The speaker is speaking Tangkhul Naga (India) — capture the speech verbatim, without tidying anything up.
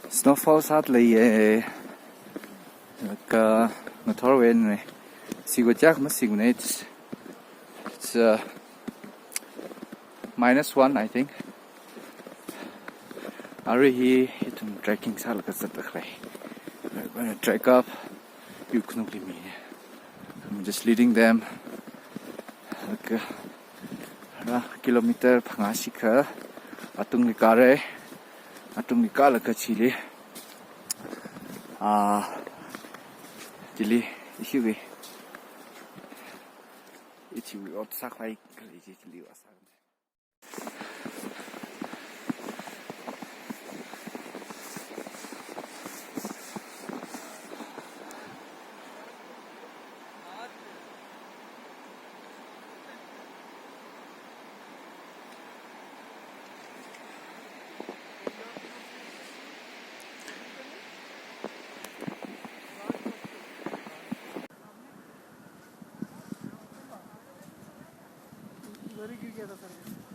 Snowfall sāda leiya. Laga ngathorwui eina. Siva chak ma siva ne. It's, it's, uh, minus one, I think. Arui hi ithum trekking sālaga zatda khalei. We're gonna trek up Yuknukli mi. I'm just leading them. Laga, ra kilometer phangā shikha atungli kāra. Atungli kālaga chili, ah, chili, ishiwui, ishiwui ot sākhavai khalei chi chili vāsā. Very good, yeah, that's